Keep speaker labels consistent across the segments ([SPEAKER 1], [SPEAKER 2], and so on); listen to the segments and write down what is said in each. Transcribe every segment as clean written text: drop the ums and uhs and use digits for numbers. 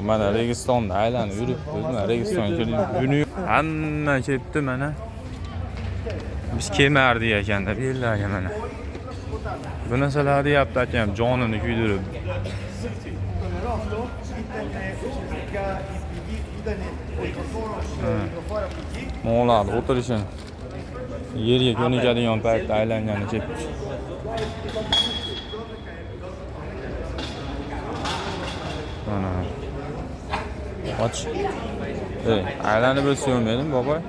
[SPEAKER 1] Mana Registonda aylanib yuribmiz. Mana Registonga keldik. Buni hamma kelibdi mana. Biz kelmardik ekanda bu yerlarga mana. Bu narsalar deyapti akam jonini kuydirib. Mo'g'ullarni o'tirishini yerga ko'nikadigan paytda aylangani kelibdi. Mana. Och. Ey, aylanib o'tsa menim boboy.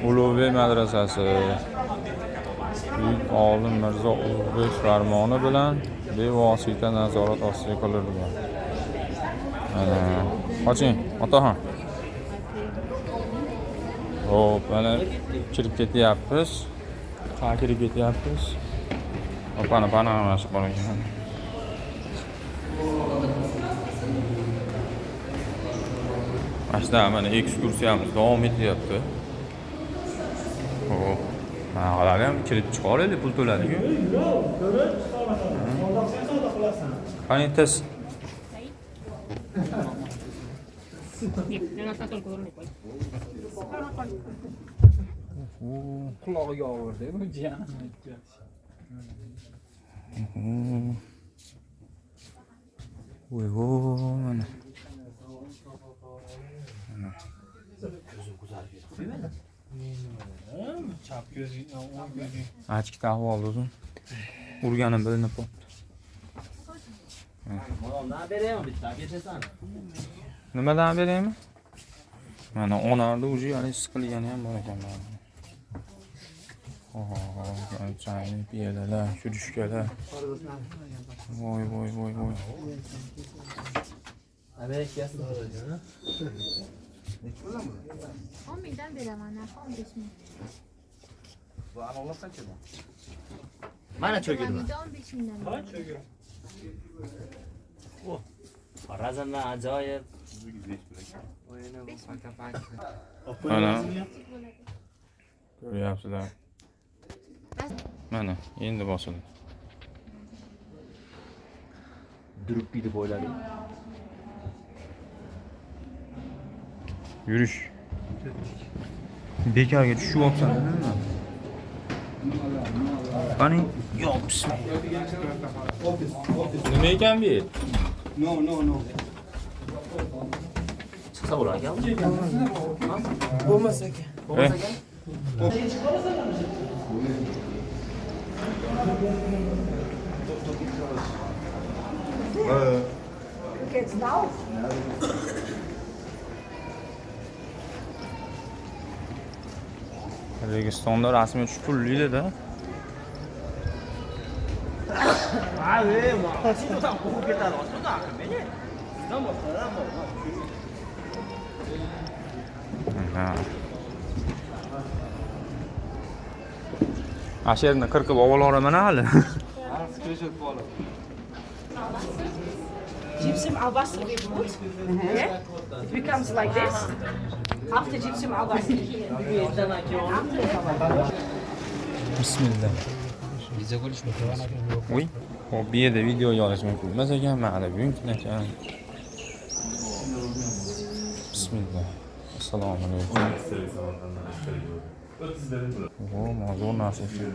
[SPEAKER 1] Ulug'bek madrasasi. Buyuk olim Mirzo Ulug'bek farmoni bilan bevosita nazorat ostiga qo'yilgan. Mana, qoching, otaxon. Hop, mana kirib ketyapmiz. Ha, kirib ketyapmiz. Opani panoramasi bor ekan. Mana shunaqa mana ekskursiyamiz davom etyapti. Hop. Mana hali ham kirib chiqa oladi, pul to'ladi-ku. Qani tez.
[SPEAKER 2] Qulog'iga og'irdi bu jiyan.
[SPEAKER 1] Voy vo, mana.
[SPEAKER 2] Chap ko'zing, o'ng ko'zing.
[SPEAKER 1] Achikda ahvol uzun. Urganim bilinib qolibdi.
[SPEAKER 3] Malondan beraymi bitta ketasan?
[SPEAKER 1] Nimadan beraymi? Mana onarda уже hali siqilgani ham bor ekan mana. Oho, chayni piyolalar, shurushkalar. Voy voy voy voy.
[SPEAKER 3] Amerikasi
[SPEAKER 4] 10 mingdan beraman, narxi 15 ming.
[SPEAKER 3] Mana cho'girma.
[SPEAKER 4] Mingda 15 mingdan beraman.
[SPEAKER 3] Xorazmdan ajoyib.
[SPEAKER 1] Mana ko'ryapsizlar. Mana endi bosildi.
[SPEAKER 3] Durib deb o'yladim.
[SPEAKER 1] Yurish. Bekorga tushyapsan, nima? Qani, yo bismillah. Nima ekan bu yer?
[SPEAKER 2] No, no, no.
[SPEAKER 3] Chiqsa bo'lar ekanmi?
[SPEAKER 2] Bo'lmas ekan.
[SPEAKER 3] Bo'lmas ekan.
[SPEAKER 1] Registonda rasmiy tush pulli-da. Aha. Ana yerni qirqib olaveraman hali.
[SPEAKER 5] Gypsum alabaster we put. Yeah? It becomes like this. After gypsum alabaster.
[SPEAKER 1] Bismillah. Uy, hop, bu yerda videoga olish mumkin emas ekan, mayli, mumkin ekan. Bismillah. Assalomu alaykum. O, zo'r narsa ekan.